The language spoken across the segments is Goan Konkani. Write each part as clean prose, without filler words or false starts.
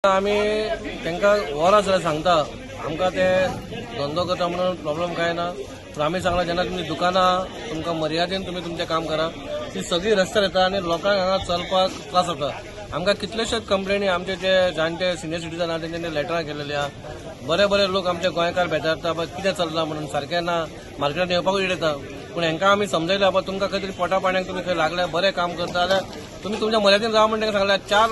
आमी तांकां वरां जाल्यार सांगता, आमकां ते धंदो करता म्हणून प्रॉब्लम कांय ना. पूण आमी सांगला, जेन्ना तुमची दुकानां तुमकां मर्यादेन तुमी तुमचें काम करा. ती सगळी रस्त्यार येता आनी लोकांक हांगा चलपाक त्रास जाता. आमकां कितलेशेच कंप्लेनी, आमचे जे जाणटे सिनियर सिटीजन आहा तेंच्यांनी लेटरां केलेली आहा. बरे बरे लोक आमचे गोंयकार बेजारता, बा कितें चल्लां म्हणून, सारकें ना, मार्केटान येवपाकूय येता. पूण हांकां आमी समजयला, बाबा तुमकां खंय तरी पोटा पाण्याक तुमी खंय लागल्या, बरें काम करता जाल्यार तुमी तुमच्या मर्यादेन राव म्हण तांकां सांगल्या. चार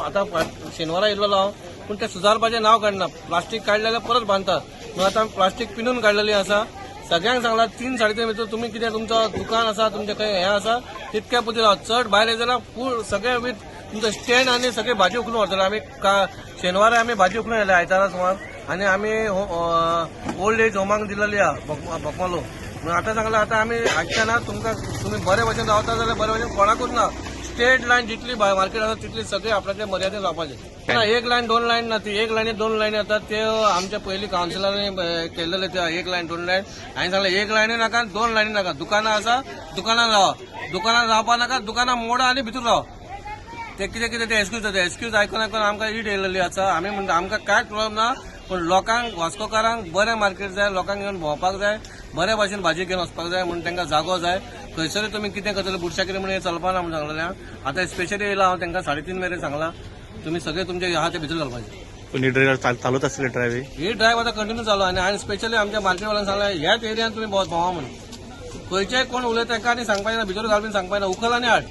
आतां शेनवारा येयल्लो हांव, पूण ते सुदारपाचें नांव काडना. प्लास्टीक काडलें जाल्यार परत बांदता. म्हणून आतां आमी प्लास्टीक पिनून काडलेली आसा. सगळ्यांक सांगला, 3-3.5 भितर तुमी कितें तुमचो दुकान आसा, तुमचें खंय हें आसा तितक्या पुरती राव. चड भायर येयले जाल्यार फूल सगळे वीथ तुमचो स्टँड आनी सगळी भाजी उखलून व्हरतले आमी. शेनवारा आमी भाजी उखलून येयले, आयतारा सुमार, आनी आमी ओल्ड एज होमाक दिलेली आहा बोकमालो. म्हणून आतां सांगला, आतां आमी आयकता ना तुमकां. तुमी बरे भशेन रावता जाल्यार बरे भशेन, कोणाकूच ना. स्ट्रेट लायन जितली मार्केट आसा तितली सगळी आपल्याच्या मर्यादेन रावपाचें ना. एक लायन दोन लायन ना, ती एक लायनी दोन लायनी येतात. ते आमच्या पयलीं कावन्सिलरांनी केल्लेले ते एक लायन दोन लायन. हांवें सांगलें, एक लायनी नाका, दोन लायनी नाका. दुकानां आसा, दुकानां रावा. दुकानां रावपा नाका, दुकानां मोडा आनी भितर रावा. ते कितें कितें ते एक्सक्यूज जाता. एक्सक्यूज आयकून आयकून आमकां ईट येयलेली आसा. आमी म्हणटा, आमकां कांयच प्रॉब्लम ना, पूण लोकांक, वास्कोकारांक बरें मार्केट जाय. लोकांक येवन भोंवपाक जाय, बरे भाशेन भाजी घेवन वचपाक जाय, म्हणून तांकां जागो जाय. खंयसरूय तुमी कितें करतले, बुरशागिरी म्हणून हें चलपा ना म्हणून सांगलेलें. आतां स्पेशली येयला हांव, तांकां 3.5 मेरेन सांगलां, तुमी सगळे तुमचे आहा ते भितर घालपाचे. पूण ही ड्रायव्ह चालूच आसतली ड्रायव्ह? ही ड्रायव्ह आतां कंटिन्यू चालू. आनी हांवें स्पेशली आमच्या मार्केटवाल्यांक सांगलें, ह्याच एरियान तुमी भोंवा म्हणून. खंयचेय कोण उलयता तांकां आनी सांगपाचें ना, भितर घालपी सांगपाचें ना. उखल आनी हाड.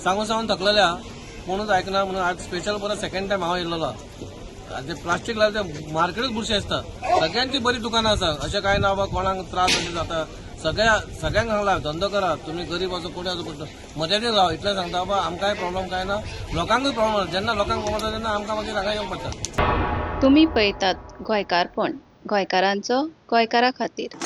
सांगून सांगून थकलेले आहा, कोणूच आयकना. म्हणून आज स्पेशल परत सेकंड टायम हांव येयल्लो. आनी ते प्लास्टीक लायले ते मार्केटूच बुरशें आसता. सगळ्यांची बरी दुकानां आसा, अशें कांय ना बाबा कोणाक त्रास अशें जाता. सगळ्या सगळ्यांक सांगला, धंदो करा तुमी, गरीब आसो, कोणी आसो, पूण मर्यादेन राव, इतलें सांगता. बाबा आमकांय प्रॉब्लम कांय ना, लोकांकूय प्रॉब्लम ना. जेन्ना लोकांक प्रॉब्लम जाता तेन्ना आमकां मागीर हांगा येवंक पडटा. तुमी पळयतात गोंयकारपण, गोंयकारांचो गोंयकारा खातीर.